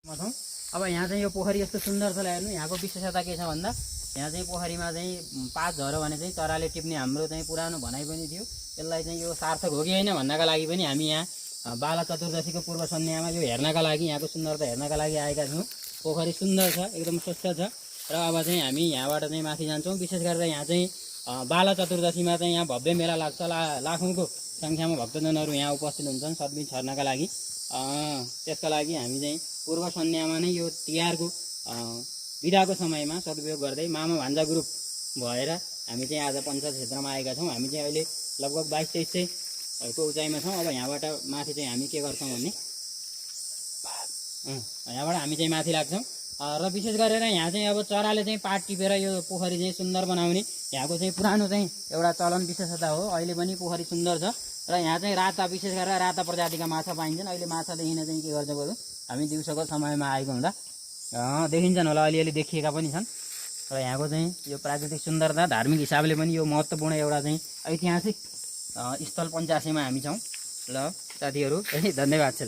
छौँ। अब यहाँ चाहिँ यो पोखरी यस्तो सुन्दर छ हेर्नु। यहाँको विशेषता के छ भन्दा यहाँ चाहिँ पोखरीमा चाहिँ पात झऱ्यो भने चाहिँ चराले टिप्ने हाम्रो चाहिँ पुरानो भनाइ पनि थियो। यसलाई चाहिँ यो सार्थक हो कि होइन भन्नका लागि पनि हामी यहाँ बाला चतुर्दशीको पूर्व सन्ध्यामा यो हेर्नका लागि, यहाँको सुन्दरता हेर्नका लागि आएका छौँ। पोखरी सुन्दर छ, एकदम स्वच्छ छ। र अब चाहिँ हामी यहाँबाट चाहिँ माथि जान्छौँ। विशेष गरेर यहाँ चाहिँ बाला चतुर्दशीमा चाहिँ यहाँ भव्य मेला लाग्छ। लाखौँको सङ्ख्यामा भक्तजनहरू यहाँ उपस्थित हुन्छन् सद्बिज छर्नका लागि। त्यसका लागि हामी चाहिँ पूर्व सन्ध्यामा नै यो तिहारको बिदाको समयमा सदुपयोग गर्दै मामा भान्जा ग्रुप भएर हामी चाहिँ आज पञ्चायत क्षेत्रमा आएका छौँ। हामी चाहिँ अहिले लगभग 22-23 को उचाइमा छौँ। अब यहाँबाट माथि चाहिँ हामी के गर्छौँ भने यहाँबाट हामी चाहिँ माथि लाग्छौँ। र विशेष गरेर यहाँ चाहिँ अब चराले चाहिँ पात टिपेर यो पोखरी चाहिँ सुन्दर बनाउने यहाँको चाहिँ पुरानो चाहिँ एउटा चलन विशेषता हो। अहिले पनि पोखरी सुन्दर छ र यहाँ चाहिँ राता, विशेष गरेर राता प्रजातिका माछा पाइन्छन्। अहिले माछा देखिन चाहिँ के गर्छ बरु हामी दिउँसोको समयमा आएको हुँदा देखिन्छन् होला, अलिअलि देखिएका पनि छन्। र यहाँको चाहिँ यो प्राकृतिक सुन्दरता धार्मिक हिसाबले पनि यो महत्त्वपूर्ण एउटा चाहिँ ऐतिहासिक स्थल पञ्चासेमा हामी छौँ। ल साथीहरू, धन्यवाद छ।